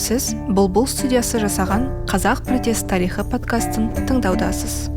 Сіз Бұлбұл студиясы жасаған «Қазақ протест тарихы» подкастын тыңдаудасыз.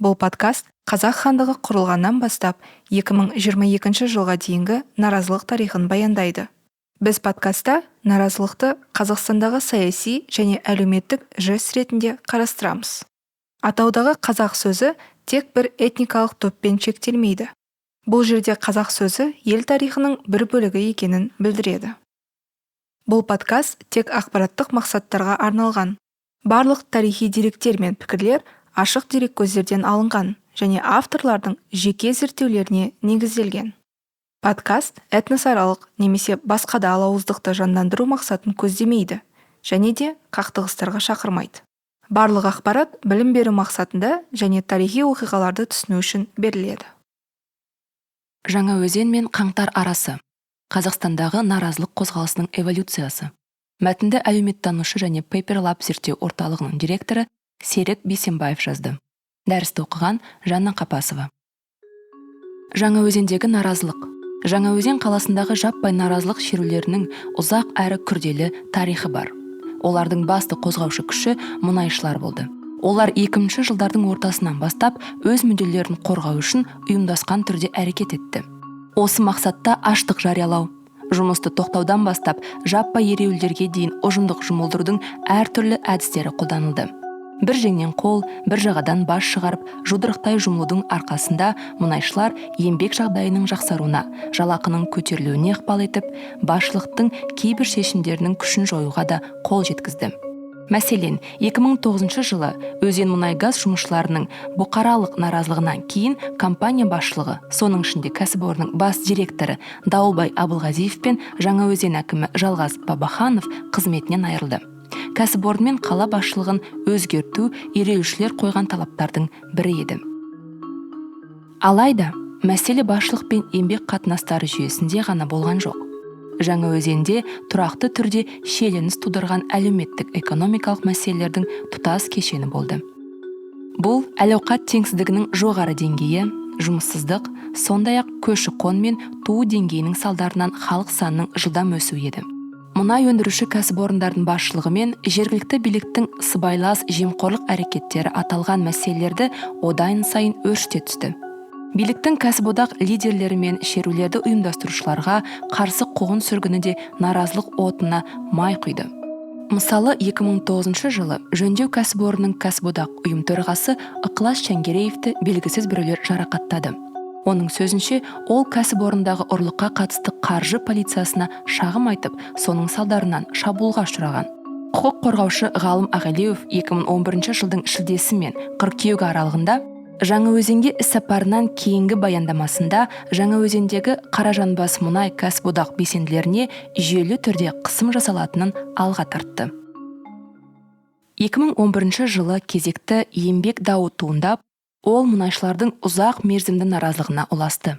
Бұл подкаст Қазақ хандығы құрылғаннан бастап 2022 жылға дейінгі наразылық тарихын баяндайды. Біз подкастта наразылықты Қазақстандағы саяси және әлеуметтік жест ретінде қарастырамыз. Атаудағы қазақ сөзі тек бір этникалық топпен шектелмейді. Бұл жерде қазақ сөзі ел тарихының бір бөлігі екенін білдіреді. Бұл подкаст тек ақпараттық мақсаттарға арналған. Барлық тарихи деректер мен пікірлер ашық дереккөздерден алынған және авторлардың жеке зерттеулеріне негізделген. Подкаст этносаралық немесе басқа да алауыздықты жандандыру мақсатын көздемейді және де қақтығыстарға шақырмайды. Барлық ақпарат білім беру мақсатында және тарихи оқиғаларды түсіну үшін беріледі. Жаңаөзен мен Қаңтар арасы. Қазақстандағы наразылық қозғалысының эволюциясы. Мәтінді әлеуметтанушы және Paper Lab зерттеу орталығының директоры Серік Бейсенбаев жазды. Дәрісті оқыған Жанна Қапасова. Жаңаөзендегі наразылық. Жаңаөзен қаласындағы жаппай наразылық шерулерінің ұзақ әрі күрделі тарихы бар. Олардың басты қозғаушы күші мұнайшылар болды. Олар 2000 жылдардың ортасынан бастап өз мүдделерін қорғау үшін ұйымдасқан түрде әрекет етті. Осы мақсатта аштық жариялау, жұмысты тоқтаудан бастап жаппай ереуілдерге дейін ұжымдық жұмылдырудың әртүрлі әдістері қолданылды. Бір жеңнен қол, бір жағадан бас шығарып, жұдырықтай жұмылудың арқасында мұнайшылар еңбек жағдайының жақсаруына, жалақының көтерілуіне ықпал етіп, басшылықтың кейбір шешімдерінің күшін жоюға да қол жеткізді. Мәселен, 2009 жылы Өзен мұнай-газ жұмысшыларының бұқаралық наразылығынан кейін компания басшылығы, соның ішінде кәсіпорынның бас директоры Дауылбай Абылғазиев пен Жаңаөзен әкімі Жалғас Бабаханов қызметінен айырылды. Кәсіпорын мен қала басшылығын өзгерту ереуілшілер қойған талаптардың бірі еді. Алайда, мәселе басшылық пен еңбек қатынастары жүйесінде ғана болған жоқ. Жаңаөзенде тұрақты түрде шиеленіс тудырған әлеуметтік экономикалық мәселелердің тұтас кешені болды. Бұл әл-ауқат теңсіздігінің жоғары деңгейі, жұмыссыздық, сондай-ақ көші-қон мен туу деңгейінің салдарынан халық санының жылдам өсуі еді. Мұнай өндіруші кәсіпорындардың басшылығы мен жергілікті биліктің сыбайлас жемқорлық әрекеттері аталған мәселелерді одан сайын өршіте түсті. Биліктің кәсіподақ лидерлері мен шерулерді ұйымдастырушыларға қарсы қуғын сүргіні де наразылық отына май құйды. Мысалы, 2009 жылы жөндеу кәсіпорнының кәсіподақ ұйым төрағасы Ықылас Шәңгереевті белгісіз біреулер жарақаттады. Оның сөзінше, ол кәсіпорындағы ұрлыққа қатысты қаржы полициясына шағым айтып, соның салдарынан шабуылға ұшыраған. Құқық қорғаушы Ғалым Ағалиев 2011 жылдың шілдесі мен қыркүйегі аралығында Жаңаөзенге іссапарынан кейінгі баяндамасында Жаңаөзендегі Қаражанбас мұнай кәсіподақ белсенділеріне жүйелі түрде қысым жасалатынын алға тартты. 2011 жылы кезекті еңбек дауы туындап, ол мұнайшылардың ұзақ мерзімді наразылығына ұласты.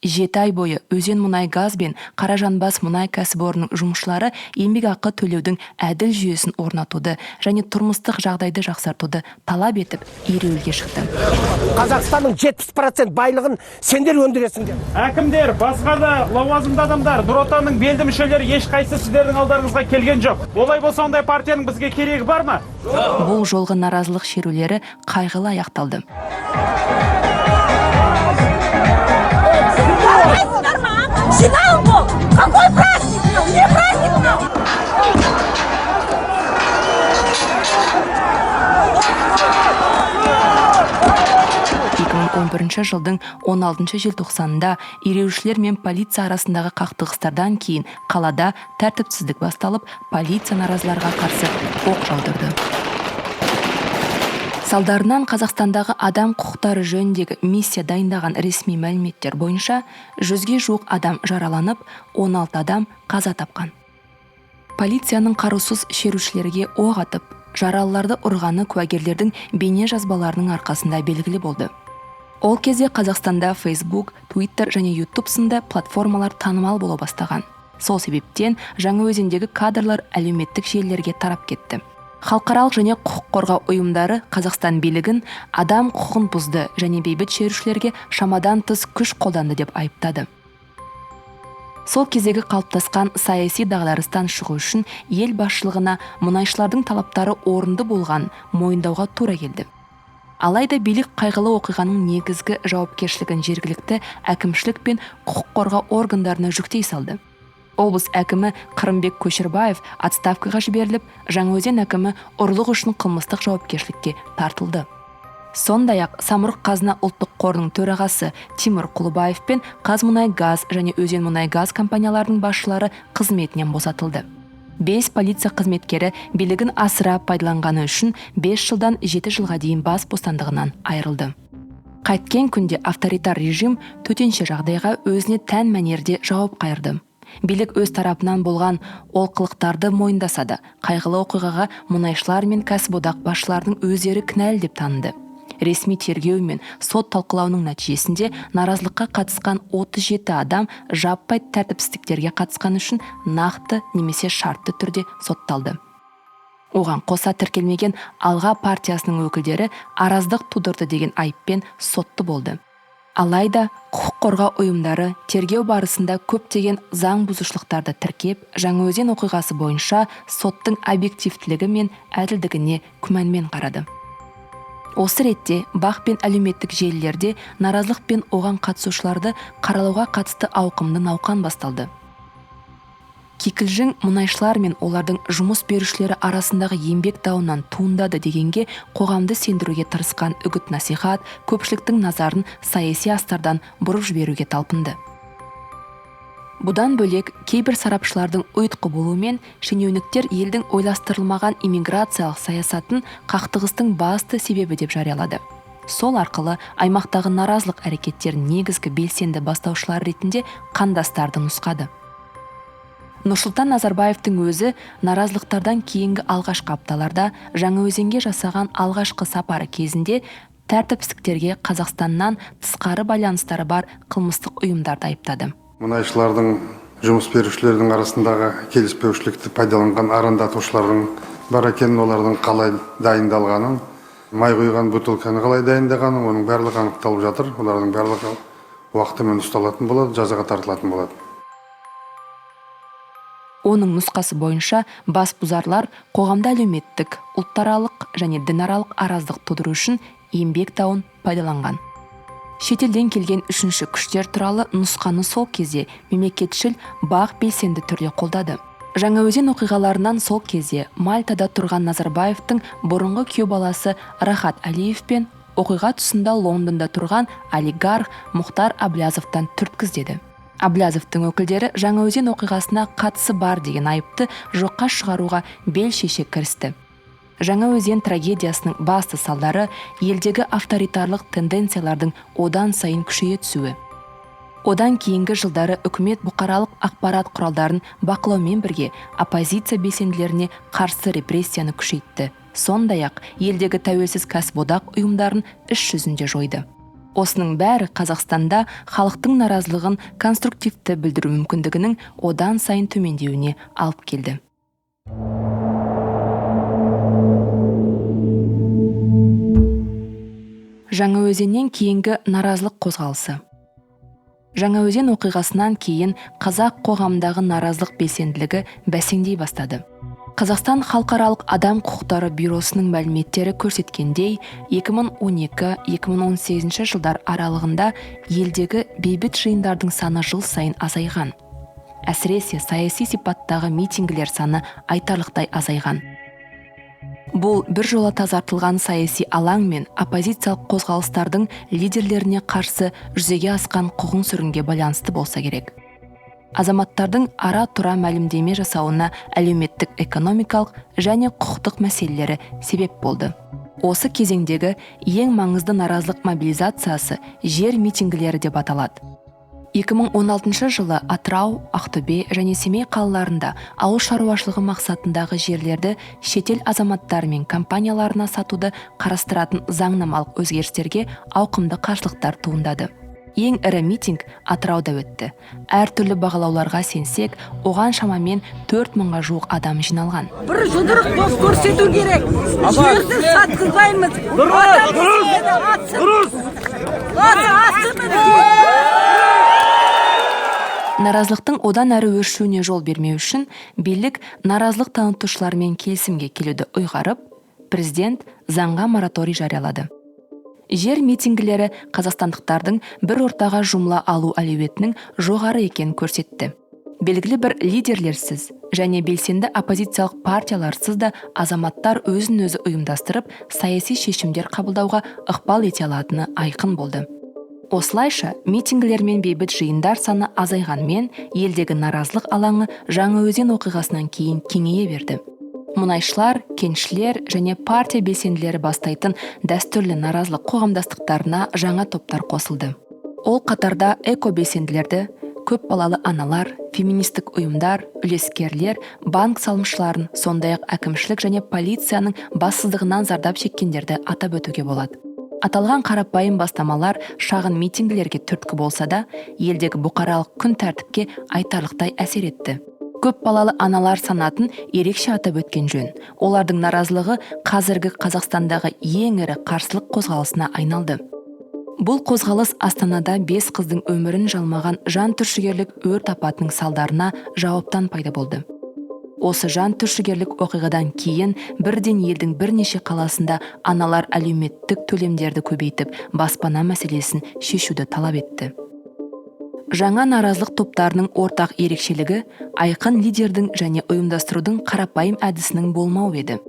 7 ай бойы Өзен мұнай газ бен Қаражанбас мұнай кәсіпорнының жұмысшылары еңбекақы төлеудің әділ жүйесін орнатуды және тұрмыстық жағдайды жақсартуды талап етіп ереуілге шықты. Қазақстанның 70% байлығын сендер өндіресіңдер. Әкімдер, басқа да лауазымды адамдар, Нұр Отанның белді мүшелері ешқайсысы сіздердің алдарыңызға келген жоқ. Олай болса, ондай партияның бізге керегі бар ма? Бұл жолғы наразылық шерулері қайғылы аяқталды. Какой праздник? Не праздник! 2011 жылдың 16 желтоқсанында ереуілшілер мен полиция арасындағы қақтығыстардан кейін қалада тәртіпсіздік басталып, полиция наразыларға қарсы оқ жаудырды. Салдарынан Қазақстандағы адам құқықтары жөніндегі миссия дайындаған ресми мәліметтер бойынша 100-ге жуық адам жараланып, 16 адам қаза тапқан. Полицияның қарусыз шерушілерге оқ атып, жаралыларды ұрғаны куәгерлердің бейне жазбаларының арқасында белгілі болды. Ол кезде Қазақстанда Facebook, Twitter және YouTube сынды платформалар танымал бола бастаған. Сол себептен Жаңаөзендегі кадрлар әлеуметтік желілерге тарап кетті. Халықаралық және құқық қорғау ұйымдары Қазақстан билігін адам құқығын бұзды және бейбіт шерушілерге шамадан тыс күш қолданды деп айыптады. Сол кездегі қалыптасқан саяси дағдарыстан шығу үшін ел басшылығына мұнайшылардың талаптары орынды болған мойындауға тура келді. Алайда билік қайғылы оқиғаның негізгі жауапкершілігін жергілікті әкімшілік пен құқық қорғау органдарына жүктей салды. Облыс әкімі Қырымбек Көшербаев отставкаға жіберіліп, Жаңаөзен әкімі ұрлық үшін қылмыстық жауапкершілікке тартылды. Сондай-ақ Самұрық Қазына ұлттық қорының төрағасы Тимур Құлыбаев пен Қазмұнайгаз және Өзенмұнайгаз компанияларының басшылары қызметінен босатылды. 5 полиция қызметкері билігін асыра пайдаланғаны үшін 5 жылдан 7 жылға дейін бас бостандығынан айырылды. Қайткен күнде авторитар режим төтенше жағдайға өзіне тән мәнерде жауап қайырды. Билік өз тарапынан болған олқылықтарды мойындаса да, қайғылы оқиғаға мұнайшылар мен кәсіподақ басшыларының өздері кінәлі деп таныды. Ресми тергеу мен сот талқылауының нәтижесінде наразылыққа қатысқан 37 адам жаппай тәртіпсіздіктерге қатысқан үшін нақты немесе шартты түрде сотталды. Оған қоса тіркелмеген Алға партиясының өкілдері араздық тудырды деген айыппен сотты болды. Алайда құқық қорғау ұйымдары тергеу барысында көптеген заң бұзушылықтарды тіркеп, Жаңаөзен оқиғасы бойынша соттың объективтілігі мен әділдігіне күмәнмен қарады. Осы ретте бақ пен әлеуметтік желілерде наразылық пен оған қатысушыларды қаралауға қатысты ауқымды науқан басталды. Кикілжің мұнайшылар мен олардың жұмыс берушілері арасындағы еңбек дауынан туындады дегенге қоғамды сендіруге тырысқан үгіт-насихат көпшіліктің назарын саяси астардан бұрып жіберуге талпынды. Бұдан бөлек, кейбір сарапшылардың ұйытқы болуымен шенеуніктер елдің ойластырылмаған иммиграциялық саясатын қақтығыстың басты себебі деп жариялады. Сол арқылы аймақтағы наразылық әрекеттерінің негізгі белсенді бастаушылары ретінде қандастарды нұсқады. Нұрсұлтан Назарбаевтың өзі наразылықтардан кейінгі алғашқы апталарда Жаңаөзенге жасаған алғашқы сапары кезінде тәртіпсіздіктерге Қазақстаннан тысқары байланыстары бар қылмыстық ұйымдарды айыптады. Мұнайшылардың, жұмыс берушілердің арасындағы келіспеушілікті пайдаланған арандатушылардың бар екенін, олардың қалай дайындалғанын, май құйған бутылканы қалай дайындағанын, оның барлығы анықталып жатыр. Олардың барлығы уақытымен ұсталатын болады, жазаға тартылатын болады. Оның нұсқасы бойынша бас бұзарлар қоғамда әлеуметтік, ұлттаралық және дінаралық араздық тудыру үшін еңбек дауын пайдаланған. Шетелден келген үшінші күштер туралы нұсқаны сол кезде мемлекетшіл бақ белсенді түрде қолдады. Жаңаөзен оқиғаларынан сол кезде Мальтада тұрған Назарбаевтың бұрынғы күйеу баласы Рахат Әлиев пен оқиға тұсында Лондонда тұрған олигарх Мұхтар Аблязовтан түрткі іздеді. Аблязовтың өкілдері Жаңаөзен оқиғасына қатысы бар деген айыпты жоққа шығаруға бел шеше кірісті. Жаңаөзен трагедиясының басты салдары елдегі авторитарлық тенденциялардың одан сайын күшейе түсуі. Одан кейінгі жылдары үкімет бұқаралық ақпарат құралдарын бақылаумен бірге оппозиция белсенділеріне қарсы репрессияны күшейтті. Сондай-ақ елдегі тәуелсіз кәсіподақ ұйымдарын іс жүзінде жойды. Осының бәрі Қазақстанда халықтың наразылығын конструктивті білдіру мүмкіндігінің одан сайын төмендеуіне алып келді. Жаңаөзеннен кейінгі наразылық қозғалысы. Жаңаөзен оқиғасынан кейін қазақ қоғамындағы наразылық белсенділігі бәсеңдей бастады. Қазақстан халықаралық адам құқықтары бюросының мәліметтері көрсеткендей, 2012-2018 жылдар аралығында елдегі бейбіт жиындардың саны жыл сайын азайған. Әсіресе саяси сипаттағы митингілер саны айтарлықтай азайған. Бұл бір жола тазартылған саяси алаң мен оппозициялық қозғалыстардың лидерлеріне қарсы жүзеге асқан қуғын-сүргінге байланысты болса керек. Азаматтардың ара-тұра мәлімдеме жасауына әлеуметтік, экономикалық және құқықтық мәселелері себеп болды. Осы кезеңдегі ең маңызды наразылық мобилизациясы жер митингілері деп аталады. 2016 жылы Атырау, Ақтөбе және Семей қалаларында ауыл шаруашылығы мақсатындағы жерлерді шетел азаматтары мен компанияларына сатуды қарастыратын заңнамалық өзгерістерге ауқымды қарсылықтар туындады. Ең ірі митинг Атырауда өтті. Әртүрлі бағалауларға сенсек, оған шамамен 4000-ға жуық адам жиналған. Бір жұдырық болып көрсету керек. Жерді сатқызбаймыз. Дұрыс! Дұрыс! Наразылықтың одан әрі өршуіне жол бермеу үшін билік наразылық танытушылармен келісімге келуді ұйғарып, президент заңға мораторий жариялады. Жер митингілері қазақстандықтардың бір ортаға жұмыла алу әлеуетінің жоғары екенін көрсетті. Белгілі бір лидерлерсіз және белсенді оппозициялық партияларсыз да азаматтар өзін өзі ұйымдастырып, саяси шешімдер қабылдауға ықпал ете алатыны айқын болды. Осылайша, митингілер мен бейбіт жиындар саны азайғанмен, елдегі наразылық алаңы Жаңаөзен оқиғасынан кейін кеңейе берді. Мұнайшылар, кеншілер және партия белсенділері бастайтын дәстүрлі наразылық қоғамдастықтарына жаңа топтар қосылды. Ол қатарда эко-белсенділерді, көп балалы аналар, феминистік ұйымдар, үлескерлер, банк салымшыларын, сондай-ақ әкімшілік және полицияның бассыздығынан зардап шеккендерді атап өтуге болады. Аталған қарапайым бастамалар шағын митингілерге түрткі болса да, елдегі бұқаралық күн тәртіпке айтарлықтай әсер етті. Көп балалы аналар санатын ерекше атап өткен жөн. Олардың наразылығы қазіргі Қазақстандағы ең ірі қарсылық қозғалысына айналды. Бұл қозғалыс Астанада 5 қыздың өмірін жалмаған жан түршігерлік өрт апатының салдарына жауаптан пайда болды. Осы жан түршігерлік оқиғадан кейін бірден елдің бірнеше қаласында аналар әлеуметтік төлемдерді көбейтіп, баспана мәселесін шешуді талап етті. Жаңа наразылық топтарының ортақ ерекшелігі айқын лидердің және ұйымдастырудың қарапайым әдісінің болмауы еді.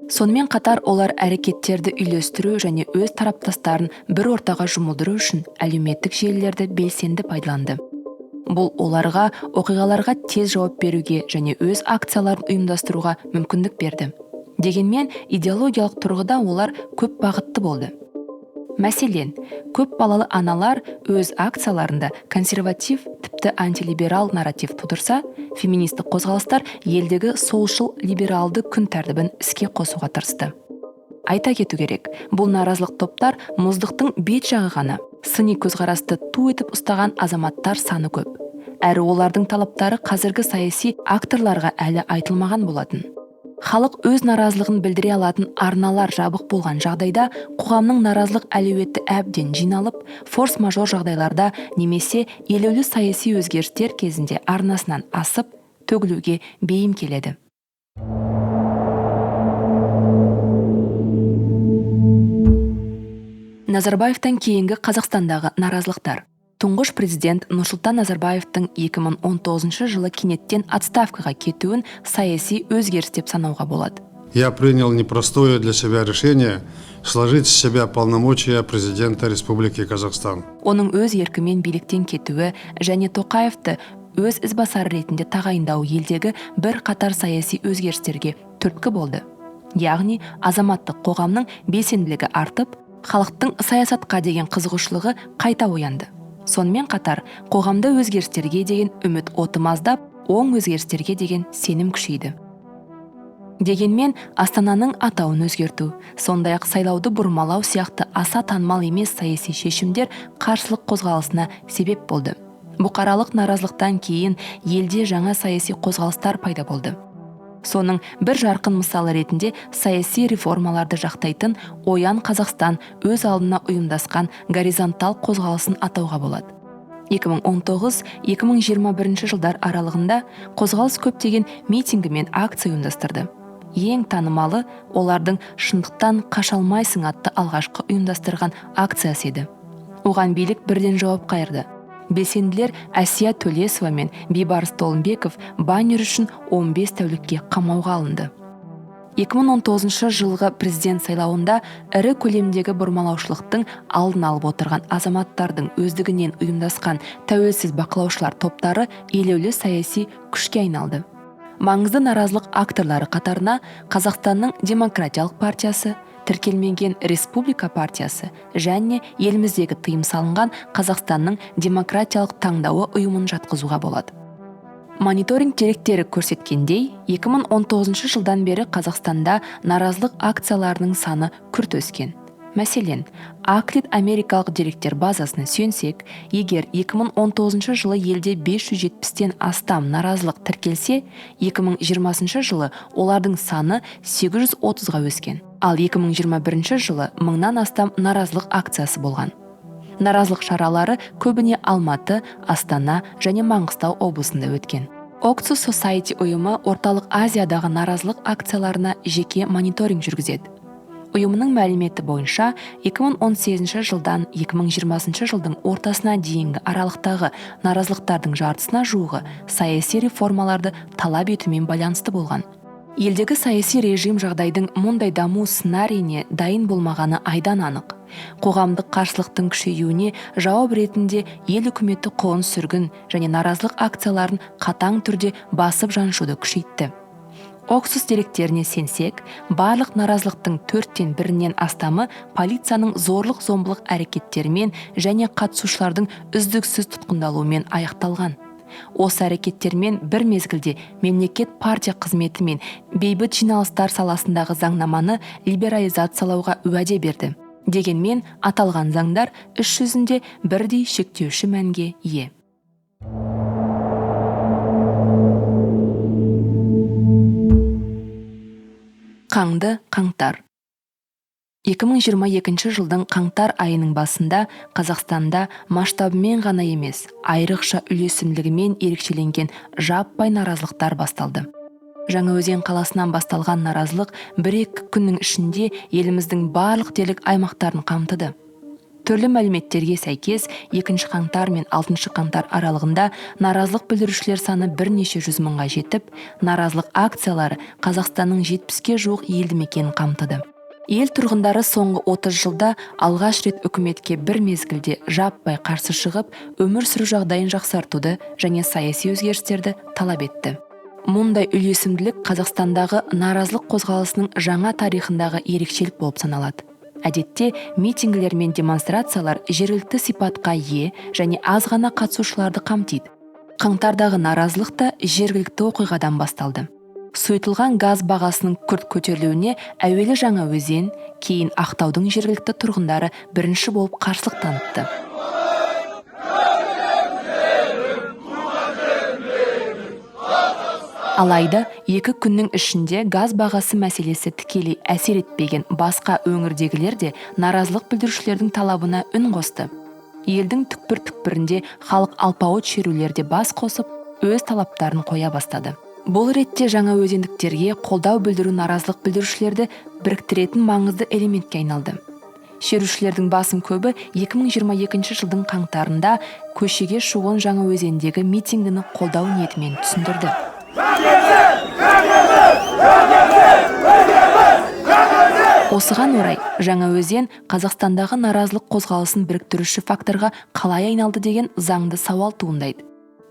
Сонымен қатар олар әрекеттерді үйлестіру және өз тараптастарын бір ортаға жұмылдыру үшін әлеуметтік желілерді белсенді пайдаланды. Бұл оларға оқиғаларға тез жауап беруге және өз акцияларын ұйымдастыруға мүмкіндік берді. Дегенмен идеологиялық тұрғыда олар көп бағытты болды. Мәселен, көп балалы аналар өз акцияларында консерватив, тіпті антилиберал нарратив тудырса, феминистік қозғалыстар елдегі солшыл либералды күн тәртібін іске қосуға тырысты. Айта кету керек, бұл наразылық топтар мұздықтың бет жағы ғана, сыни көзқарасты ту етіп ұстаған азаматтар саны көп. Әрі олардың талаптары қазіргі саяси акторларға әлі айтылмаған болатын. Халық өз наразылығын білдіре алатын арналар жабық болған жағдайда қоғамның наразылық әлеуеті әбден жиналып, форс-мажор жағдайларда немесе елеулі саяси өзгерістер кезінде арнасынан асып, төгілуге бейім келеді. Назарбаевтан кейінгі Қазақстандағы наразылықтар. Тұңғыш президент Нұрсұлтан Назарбаевтың 2019 жылы кенеттен отставкаға кетуін саяси өзгеріс деп санауға болады. Я принял непростое для себя решение сложить с себя полномочия президента Республики Казахстан. Оның өз еркімен биліктен кетуі және Тоқаевты өз ізбасары ретінде тағайындауы елдегі бір қатар саяси өзгерістерге түрткі болды. Яғни азаматтық қоғамның белсенділігі артып, халықтың саясатқа деген қызығушылығы қайта оянды. Сонымен қатар, қоғамда өзгерістерге деген үміт оты маздап, оң өзгерістерге деген сенім күшейді. Дегенмен, Астананың атауын өзгерту, сондай-ақ сайлауды бұрмалау сияқты аса танымал емес саяси шешімдер қарсылық қозғалысына себеп болды. Бұқаралық наразылықтан кейін елде жаңа саяси қозғалыстар пайда болды. Соның бір жарқын мысалы ретінде саяси реформаларды жақтайтын Оян Қазақстан өз алдына ұйымдасқан горизонтал қозғалысын атауға болады. 2019-2021 жылдар аралығында қозғалыс көптеген митингі мен акция ұйымдастырды. Ең танымалы олардың «Шындықтан қаша алмайсың» атты алғашқы ұйымдастырған акциясы еді. Оған билік бірден жауап қайырды. Белсенділер Әсия Төлесова мен Бейбарыс Толымбеков баннер үшін 15 тәулікке қамауға алынды. 2019 жылғы президент сайлауында ірі көлемдегі бұрмалаушылықтың алдын алып отырған азаматтардың өздігінен ұйымдасқан тәуелсіз бақылаушылар топтары елеулі саяси күшке айналды. Маңызды наразылық акторлары қатарына Қазақстанның Демократиялық партиясы, тіркелмеген Республика партиясы және еліміздегі тыйым салынған Қазақстанның Демократиялық таңдауы ұйымын жатқызуға болады. Мониторинг деректері көрсеткендей, 2019 жылдан бері Қазақстанда наразылық акцияларының саны күрт өскен. Мәселен, Аклид америкалық деректер базасына сүйенсек, егер 2019 жылы елде 570-тен астам наразылық тіркелсе, 2020 жылы олардың саны 830-ға өскен. Ал 2021 жылы 1000-нан астам наразылық акциясы болған. Наразылық шаралары көбіне Алматы, Астана және Маңғыстау облысында өткен. Oxus Society ұйымы Орталық Азиядағы наразылық акцияларына жеке мониторинг жүргізеді. Ұйымның мәліметі бойынша 2018 жылдан 2020 жылдың ортасына дейінгі аралықтағы наразылықтардың жартысына жуығы саяси реформаларды талап етумен байланысты болған. Елдегі саяси режим жағдайдың мұндай даму сценарийіне дайын болмағаны айдан анық. Қоғамдық қарсылықтың күшеюіне жауап ретінде ел үкіметі қуғын-сүргін және наразылық акцияларын қатаң түрде басып жаншуды күшейтті. Oxus деректеріне сенсек, барлық наразылықтың 1/4-інен астамы полицияның зорлық-зомбылық әрекеттерімен және қатысушылардың үздіксіз тұтқындалуымен аяқталған. Осы әрекеттермен бір мезгілде мемлекет партия қызметі мен бейбіт жиналыстар саласындағы заңнаманы либерализациялауға уәде берді. Дегенмен, аталған заңдар іс жүзінде бірдей шектеуші мәнге ие. Қаңды қаңтар. 2022 жылдың қаңтар айының басында Қазақстанда масштабымен ғана емес, айрықша үйлесімділігімен ерекшеленген жаппай наразылықтар басталды. Жаңаөзен қаласынан басталған наразылық бір-екі күннің ішінде еліміздің барлық дерлік аймақтарын қамтыды. Түрлі мәліметтерге сәйкес, 2 қаңтар мен 6 қаңтар аралығында наразылық білдірушілер саны бірнеше жүз мыңға жетіп, наразылық акциялары Қазақстанның 70-ке жуық елді мекенін қамтыды. Ел тұрғындары соңғы 30 жылда алғаш рет үкіметке бір мезгілде жаппай қарсы шығып, өмір сүру жағдайын жақсартуды және саяси өзгерістерді талап етті. Мұндай үйлесімділік Қазақстандағы наразылық қозғалысының жаңа тарихындағы ерекшелік болып саналады. Әдетте митингілер мен демонстрациялар жергілікті сипатқа ие және аз ғана қатысушыларды қамтиды. Қаңтардағы наразылық та жергілікті оқиғадан басталды. Сұйытылған газ бағасының күрт көтерілуіне әуелі Жаңаөзен, кейін Ақтаудың жергілікті тұрғындары бірінші болып қарсылық танытты. Алайда, 2 күннің ішінде газ бағасы мәселесі тікелей әсер етпеген басқа өңірдегілер де наразылық білдірушілердің талабына үн қосты. Елдің түкпір-түкпірінде халық алпауыт шерулерде бас қосып, өз талаптарын қоя бастады. Бұл ретте жаңаөзендіктерге қолдау білдіру наразылық білдірушілерді біріктіретін маңызды элементке айналды. Шерушілердің басым көбі 2022 жылдың қаңтарында көшеге шығуын Жаңаөзендегі митингіні қолдау ниетімен түсіндірді. Осыған орай, Жаңаөзен Қазақстандағы наразылық қозғалысын біріктіруші факторға қалай айналды деген заңды сауал туындайды.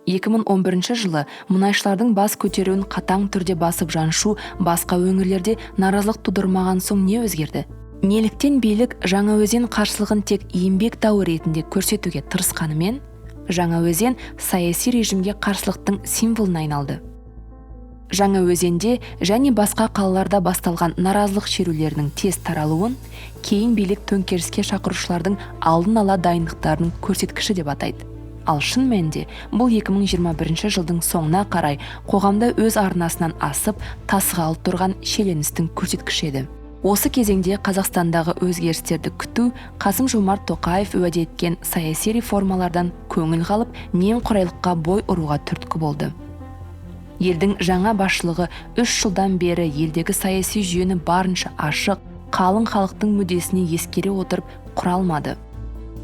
2011 жылы мұнайшылардың бас көтеруін қатаң түрде басып жаншу басқа өңірлерде наразылық тудырмаған соң не өзгерді? Неліктен билік Жаңаөзен қарсылығын тек еңбек дауы ретінде көрсетуге тырысқанымен, Жаңаөзен саяси режимге қарсылықтың символына айналды. Жаңаөзенде және басқа қалаларда басталған наразылық шерулерінің тез таралуын кейін билік төңкеріске шақырушылардың алдын ала дайындықтарының көрсеткіші деп атайды. Ал шын мәнінде бұл 2021 жылдың соңына қарай қоғамда өз арнасынан асып, тасығалы тұрған шиеленістің көрсеткіші еді. Осы кезеңде Қазақстандағы өзгерістерді күту Қасым-Жомарт Тоқаев уәде еткен саяси реформалардан көңіл қалып, немқұрайлыққа бой ұруға түрткі болды. Елдің жаңа басшылығы 3 жылдан бері елдегі саяси жүйені барынша ашық, қалың халықтың мүддесіне ескере отырып құра алмады.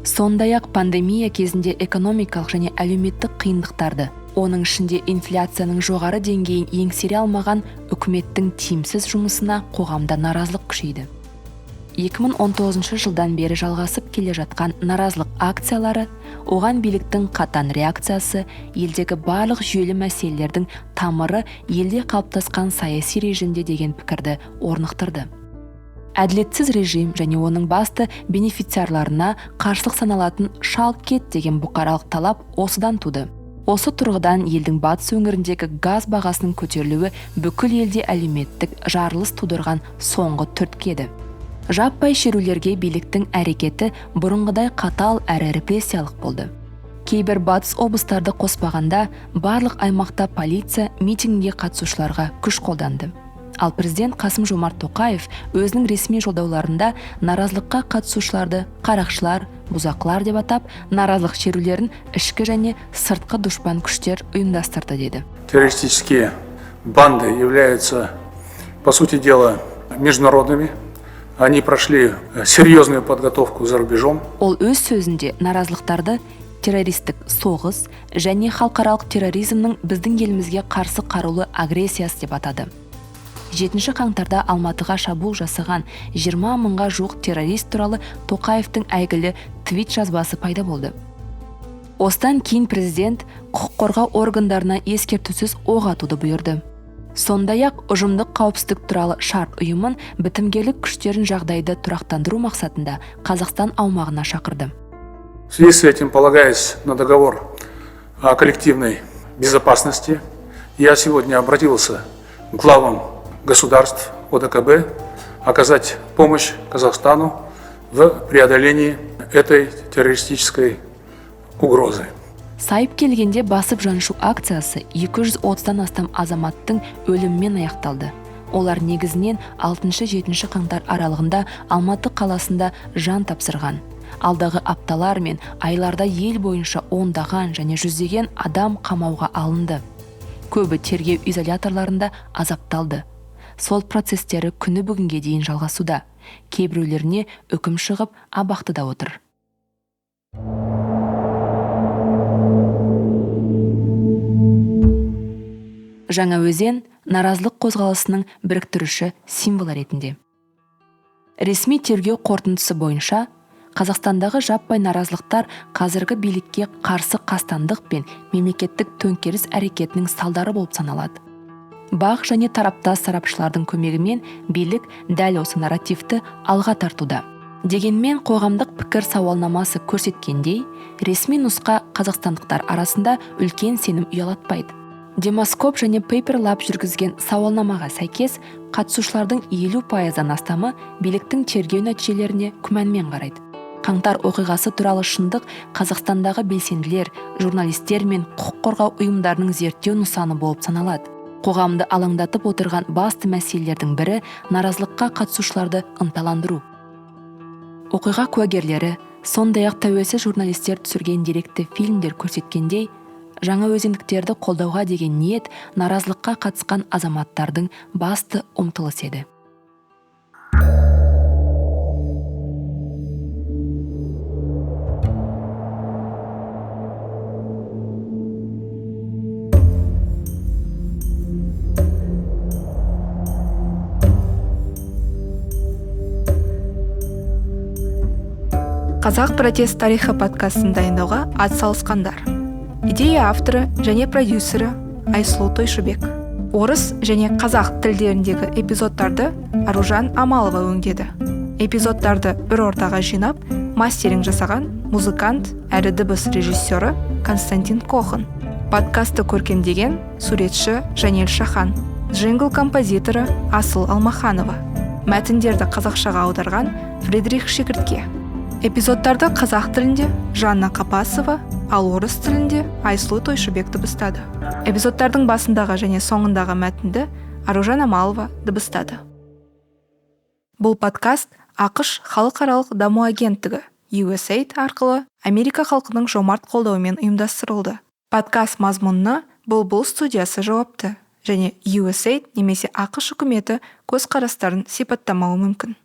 Сондай-ақ пандемия кезінде экономикалық және әлеуметтік қиындықтарды, Оның ішінде инфляцияның жоғары деңгейін еңсере алмаған үкіметтің тиімсіз жұмысына қоғамда наразылық күшейді. 2019 жылдан бері жалғасып келе жатқан наразылық акциялары, оған биліктің қатаң реакциясы, елдегі барлық жүйелі мәселелердің тамыры елде қалыптасқан саяси режимде деген пікірді орнықтырды. Әділетсіз режим және оның басты бенефициарларына қарсылық саналатын «шал кет» деген бұқаралық талап осыдан туды. Осы тұрғыдан елдің батыс өңіріндегі газ бағасының көтерілуі бүкіл елде әлеуметтік жарылыс тудырған соңғы түрткі еді. Жаппай шерулерге биліктің әрекеті бұрынғыдай қатал әрі репрессиялық болды. Кейбір батыс облыстарды қоспағанда, барлық аймақта полиция митингіге қатысушыларға күш қолданды. Ал президент Қасым Жомарт Тоқаев өзінің ресми жолдауларында наразылыққа қатысушыларды қарақшылар, бұзақылар деп атап, наразылық шерулерін ішкі және сыртқы дұшпан күштер ұйымдастырды деді. Террористические банды являются, по сути дела, международными. Они прошли серьезную подготовку за рубежом. Ол өз сөзінде наразылықтарды террористік соғыс және халықаралық терроризмнің біздің елімізге қарсы қарулы агрессиясы деп атады. 7 қаңтарда Алматыға шабуыл жасаған 20 мыңға жуық террорист туралы Тоқаевтың әйгілі твит жазбасы пайда болды. Осыдан кейін президент құқық қорғау органдарына ескертусіз оқ атуды бұйырды. Сондай-ақ ұжымдық қауіпсіздік туралы шарт ұйымын бітімгерлік күштерін жағдайды тұрақтандыру мақсатында Қазақстан аумағына шақырды. В связи с этим, полагаясь на договор о коллективной безопасности, я сегодня обратился к главам государств ОДКБ оказать помощь Казахстану в преодолении этой террористической угрозы. Сайып келгенде, басып жаншу акциясы 230-дан астам азаматтың өлімімен аяқталды. Олар негізінен 6-7 қаңтар аралығында Алматы қаласында жан тапсырған. Алдағы апталар мен айларда ел бойынша ондаған және жүздеген адам қамауға алынды. Көбі тергеу изоляторларында азапталды. Сот процестері күні бүгінге дейін жалғасуда. Кейбіреулеріне үкім шығып, абақтыда отыр. Жаңаөзен наразылық қозғалысының біріктіруші символы ретінде. Ресми тергеу қорытындысы бойынша, Қазақстандағы жаппай наразылықтар қазіргі билікке қарсы қастандық пен мемлекеттік төңкеріс әрекетінің салдары болып саналады. БАҚ және тараптас сарапшылардың көмегімен билік дәл осы нарративті алға тартуда. Дегенмен қоғамдық пікір сауалнамасы көрсеткендей, ресми нұсқа қазақстандықтар арасында үлкен сенім ұялатпайды. Демоскоп және Paper Lab жүргізген сауалнамаға сәйкес, қатысушылардың 50%-дан астамы биліктің тергеу нәтижелеріне күмәнмен қарайды. Қаңтар оқиғасы туралы шындық Қазақстандағы белсенділер, журналистер мен құқық қорғау ұйымдарының зерттеу нысаны болып саналады. Қоғамды алаңдатып отырған басты мәселелердің бірі — наразылыққа қатысушыларды ынталандыру. Оқиға куәгерлері, сондай-ақ тәуелсіз журналистер түсірген деректі фильмдер көрсеткендей, жаңаөзендіктерді қолдауға деген ниет наразылыққа қатысқан азаматтардың басты ұмтылысы еді. «Қазақ протест тарихы» подкастын дайындауға атсалысқандар: идея авторы және продюсері Айсұлу Тойшыбек. Орыс және қазақ тілдеріндегі эпизодтарды Аружан Амалова өңдеді. Эпизодтарды бір ортаға жинап, мастеринг жасаған музыкант әрі дыбыс режиссері Константин Кохан. Подкастты көркемдеген суретші Жанел Шахан, джингл композиторы Асыл Алмаханова, мәтіндерді қазақшаға аударған Фридрих Шекіртке. Эпизодтарды қазақ тілінде Жанна Қапасова, ал орыс тілінде Айсұлу Тойшыбек дыбыстады. Эпизодтардың басындағы және соңындағы мәтінді Аружан Амалова дыбыстады. Бұл подкаст АҚШ халықаралық даму агенттігі USAID арқылы Америка халқының жомарт қолдауымен ұйымдастырылды. Подкаст мазмұнына Бұлбұл студиясы жауапты және USAID немесе АҚШ үкіметі көзқарастарын сипаттамауы мүмкін.